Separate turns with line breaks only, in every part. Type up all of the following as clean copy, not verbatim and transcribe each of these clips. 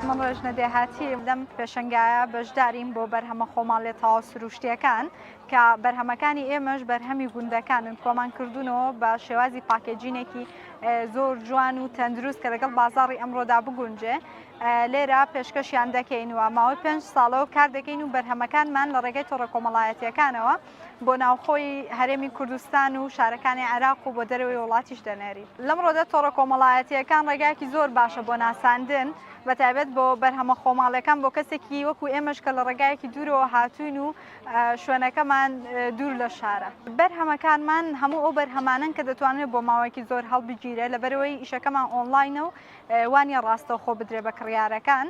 من ڕێژنە دێهاتیم لەم پێشەنگایە بەشداریم بۆ بەرهەمە خۆماڵیە تەواو سروشتیەکان کە بەرهەمەکانی ئێمەش بەرهەمی گوندەکانن کۆمان کردوونەوە بە شێوازی packaging ێکی زۆر جوان و تەندروست کە لەگەڵ بازاڕی ئەمڕۆدا بگونجێ لێرە پێشکەشیان دەکەین و ماوەی پێنج ساڵەوە کار دەکەین و بەرهەمەکانمان لە ڕێگەی تۆڕە کۆمەڵایەتیەکانەوە بۆ ناوخۆی هەرێمی کوردستان و شارەکانی عێراق و بۆ دەرەوەی وڵاتیش دەنێرین. لەمڕۆدا تۆڕە کۆمەڵایەتییەکان ڕێگایەکی زۆر باشە بۆ ناساندن بە تایبەت بۆ بەرهەمە خۆماڵیەکان بۆ کەسێکی وەکو ئێمەش کە لە ڕێگایەکی دوورەوە هاتووین و شوێنەکەمان دوور لە شارە. بەرهەمەکانمان هەموو ئەو بەرهەمانەن کە دەتوانرێت بۆ ماوەیەکی زۆر هەڵبگیرێت لەبەرئەوەی ئیشەکەمان ئۆنلاینە و وانیە ڕاستەوخۆ بدرێ بە کڕیارەکان.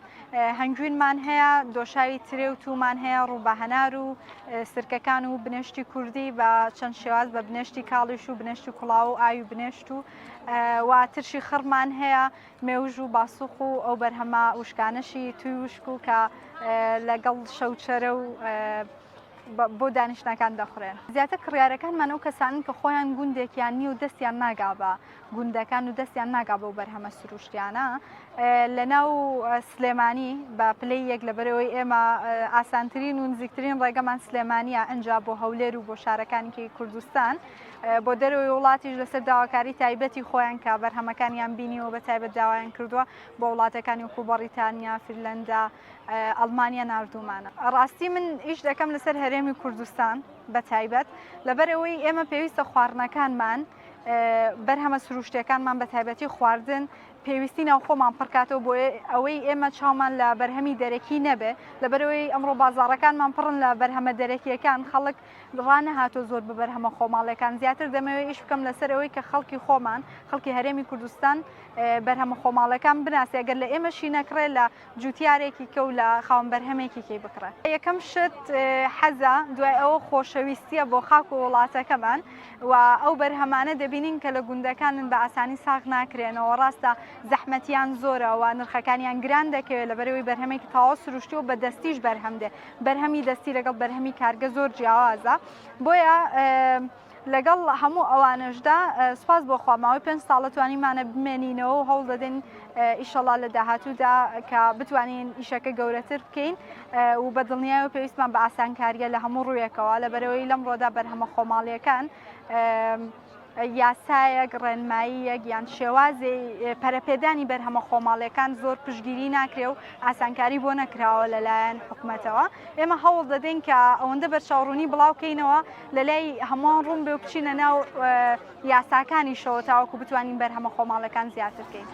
هەنگوینمان هەیە، دۆشاوی ترێ و توومان هەیە، ڕووبە هەنار و سرکەکان و بنێشتی کوردی بە چەند شێواز بە بنێشتی کاڵیش و بنێشتی کوڵاو و ئاوی بنێشت و و ترشی خڕمان هەیە، مێوژ و باسوخ و ئەو بەرهەمە وشکانەشی توی وشک و کە لەگەڵ شەوچەرە و بۆ دانیشتنەکان دەخورێن. زیاتر کڕیارەکانمان ئەو کەسانەن کە خۆیان گوندێکیان نییە و دەستیان ناگا بە گوندەکان و دەستیان ناگا بەو بەرهەمە سروشتیانە لە ناو سلێمانی بە پلەی یەک لەبەرەوەی ئێمە ئاسانترین و نزیکترین ڕێگەمان سلێمانیە ئەنجا بۆ هەولێر و بۆ شارەکانی کوردستان بۆ دەرەوەی وڵاتیش لەسەر داواکاری تایبەتی خۆیان کە بەرهەمەکانیان بینیوە بە تایبەت داوایان کردووە بۆ وڵاتەکانی وەکو بەڕیتانیا، فنلەندا، ئەڵمانیا ناردوومانە. ڕاستی من ئیش دەکەم لەسەر هەرێمی کوردستان بە تایبەت لەبەر ئەوەی ئێمە پێویستە خواردنەکانمان بەرهەمە سروشتەکانمان بە تایبەتی خواردن پێویستی ناوخۆمان پڕکاتەوە بۆ ئەوەی ئێمە چاومان لە بەرهەمی دەرەکی نەبێ لەبەرەوەی ئەمڕۆ بازاڕەکانمان پڕن لە بەرهەمە دەرەکیەکان خەڵک ڕانەهاتووە زۆر بە بەرهەمە خۆماڵیەکان زیاتر دەمەوێت ئیش بکەم لەسەر ئەوەی کە خەڵکی خۆمان خەڵکی هەرێمی کوردستان بەرهەمە خۆماڵەکان بناسێ ئەگەر لە ئێمەشی نەکڕێ لە جوتیارێکی کە و لە خاوەن بەرهەمێکی کەی بکڕێ. یەکەم شت حەزە، دوای ئەوە خۆشەویستییە بۆ خاک و وڵاتەکەمان و ئەو بەرهەمانە دەبینین کە لە گوندەکانن بە ئاسانی ساغ ناکرێنەوە، ڕاستە زەحمەتیان زۆرە و نرخەکانیان گران دەکەوێت لەبەرئەوەی بەرهەمێکی تەواو سروشتی و بە دەستیش بەرهەم دێ، بەرهەمی دەستی لەگەڵ بەرهەمی کارگە زۆر جیاوازە بۆیە لەگەڵ هەموو ئەوانەشدا سوپاس بۆ خوا ماوەی پێنج ساڵە توانیمانە بمێنینەوە و هەوڵ دەدەین ئیشەڵا لە داهاتوودا کە بتوانین ئیشەکە گەورەتر بکەین و بە دڵنیایەوە پێویستمان بە ئاسانکاریە لە هەموو ڕوویەکەوە لەبەرەوەی لەمڕۆدا بەرهەمە خۆماڵیەکان یاسایەک، ڕێنماییەک یان شێوازی پەرەپێدانی بەرهەمە خۆماڵیەکان زۆر پشتگیری ناکرێ و ئاسانکاری بۆ نەکراوە لەلایەن حکومەتەوە. ئێمە هەوڵ دەدەین کە ئەوەندە بەرچاوڕوونی بڵاوکەینەوە لەلای هەمووان ڕوون بێ و بچینە ناو یاساکانیشەوە تاوەکو بتوانین بەرهەمە خۆماڵەکان زیاتر بکەین.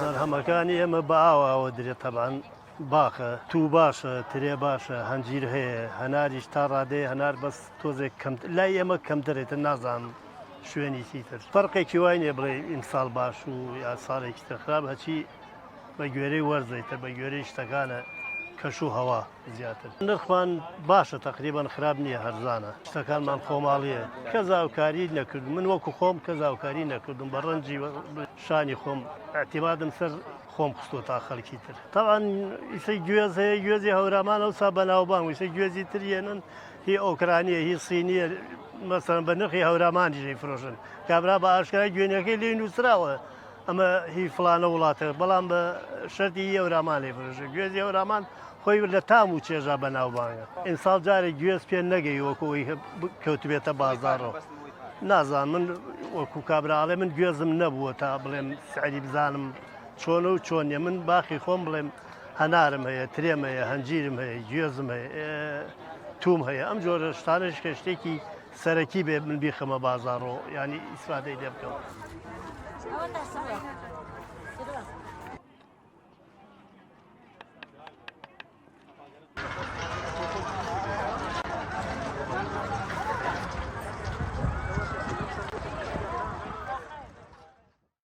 بەرهەمەکانی ئێمە بە ئاوە ئاوە درێت تەبعەن باخە توو باشە ترێ باشە هەنجیر هەیە هەناریش تا ڕادەیە هەنار بەس تۆزێک کەم لای ئێمە کەمترە ئیتر نازانم شوێنێکی تر فەرقێکی وای نییە بڵێ ئیمساڵ باش و یا ساڵێکی تر خراپ هەچی بە گوێرەی وەرزە ئیتر بە گوێرەی شتەکانە کەش و هەوا زیاتر نرخمان باشە تەقریبەن خراپ نییە هەرزانە شتەکانمان خۆماڵیە کەس هاوکاری نەکرد من وەکو خۆم کەس هاوکاری نەکردم بە ڕەنجی شانی خۆم اعتمادم سەر خۆم خستۆ تا خەڵکی تر تاوان ئیسەی گوێز هەیە گوێزی هەورامان ئەوسا بەناوبانگ ئیسە گوێزی تر یەنن هی ئۆکرانیە هی سینیە مەسەلەن بە نرخی هەورامانیش ئەیفرۆشن کابرا بە ئاشکرا گوێنەکەی لێ نووسراوە ئەمە هی فڵانە وڵاتە بەڵام بە شەرتی هی هەورامان ئەیفرۆشێ گوێزی هەورامان خۆی لە تام و چێژا بەناوبانگە ئینساڵ جارێک گوێز پێ نەگەی وەکو ئەوی کەوتبێتە بازاڕەوە نازانم من وەکو کابرا ئەڵێ من گوێزم نەبووە تا بڵێم سعری بزانم چۆنە و چۆن نیە من باخی خۆم بڵێم هەنارم هەیە ترێم هەیە هەنجیرم هەیە گوێزم هەیە توم هەیە ئەم جۆرە شتانەش کە شتێکی سەرەکی بێ من بیخەمە بازاڕۆ ینی ئیسفادەی لێ بکەم.